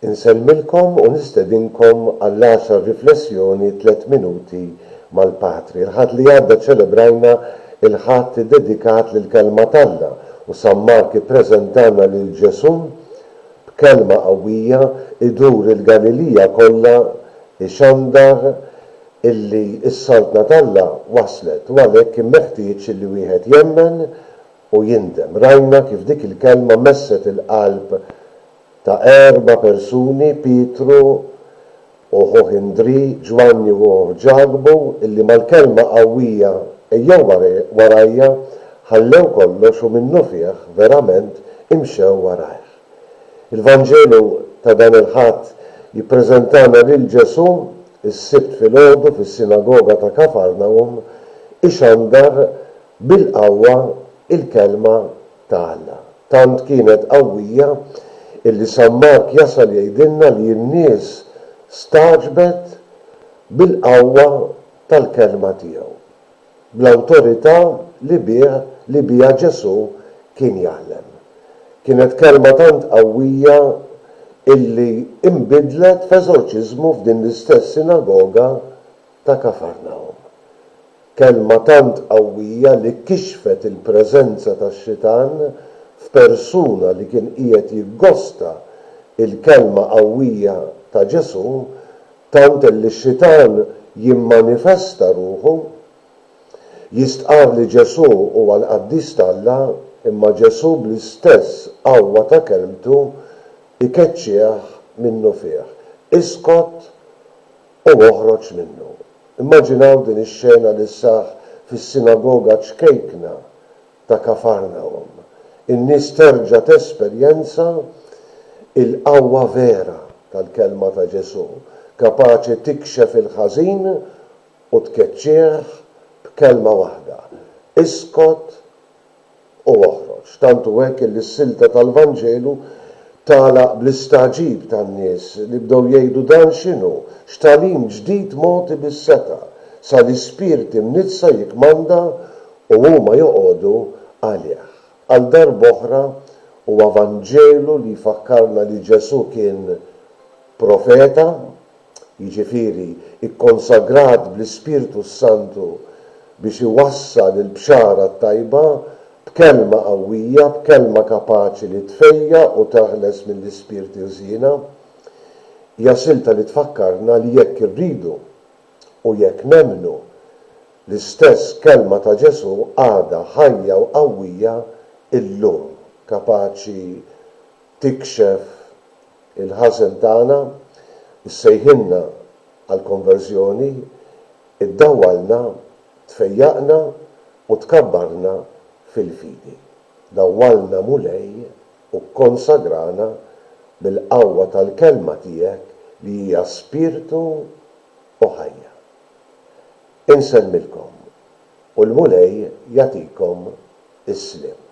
Insellmilkom u nistedinkom għall-għaxar riflessjoni Tliet Minuti mal-Patri. Il-Ħadd li għadda ċċelebrajna l-Ħadd iddedikat lill-Kelma t'Alla u San Mark ippreżentana lil Ġesù b'kelma qawwija idur il-Galilija kollha ixandar illi s-Saltna t'Alla waslet u għalhekk kien meħtieġ illi wieħed jemmen u jindem. Rajna kif dik il-kelma messet il-qalb ta' erba' persuni, Pietru u ħuh Indrì, Ġwanni u ħuh Ġakbu, illi mal-kelma qawwija Ejjew warajja, ħallew kollox u minnufih verament imxew warajh. Il-Vanġelu ta' dan il-Ħadd jippreżentana lil Ġesù s-Sibt filgħodu fis-sinagoga ta' Kafarnahum ixandar bil-qawwa l-kelma ta' Alla. Tant kienet qawwija illi San Mark jasal jgħidilna li n-nies stagħġbet bil-qawwa tal-kelma tiegħu, bl-awtorità li bih li biha Ġesù kien jgħallem. Kienet kelma tant qawwija illi inbidlet f'eżorċiżmu f'din l-istess sinagoga ta' Kafarnahum. Kelma tant qawwija li kixfet il-preżenza tax-xitan f'persuna li kien qiegħed jiggosta l-kelma qawwija ta' Ġesù, tant li x-xitan jimmanifesta ruħu, jistqarr li Ġesù huwa l-Qaddis t'Alla, imma Ġesù bl-istess qawwa ta' kelmtu jkeċċih minnufih. Iskot u oħroġ minnu. Immaġinaw din ix-xena li sseħħ fis-sinagoga ċkejkna ta' Kafarnahum. In-nies terġa' tesperjenza l-qawwa vera tal-kelma ta' Ġesù, kapaċi tikxef il-ħażin u tkeċċih b'kelma waħda, Iskot u oħroġ. Tant hu hekk illi s-silta tal-Vanġelu tagħlaq bl-istagħġib tan-nies li bdew jgħidu dan x'inhu? X'tagħlim ġdid mogħti bis-setgħa! Sa l-ispirti mniġġsa jikkmanda u huma joqogħdu għalih. Għal darb'oħra huwa Vanġelu li jfakkarna li Ġesù kien profeta, jiġifieri ikkonsagrat bl-Ispirtu s-Santu biex iwassal il-Bxara t-Tajba b'kelma qawwija, b'kelma kapaċi li tfejjaq u teħles mill-ispirti ħżiena. Hija silta li tfakkarna li jekk irridu u jekk nemmnu, l-istess kelma ta' Ġesù għadha ħajja u qawwija llum, kapaċi tikxef il-ħażen tagħna, issejħilna għall-konverżjoni, iddawwalna, tfejjaqna u tkabbarna fil-fidi. Dawwalna Mulej u kkonsagrana bil-qawwa tal-Kelma tiegħek li hija spirtu u ħajja. Insellmilkom u l-Mulej jagħtikom is-sliem.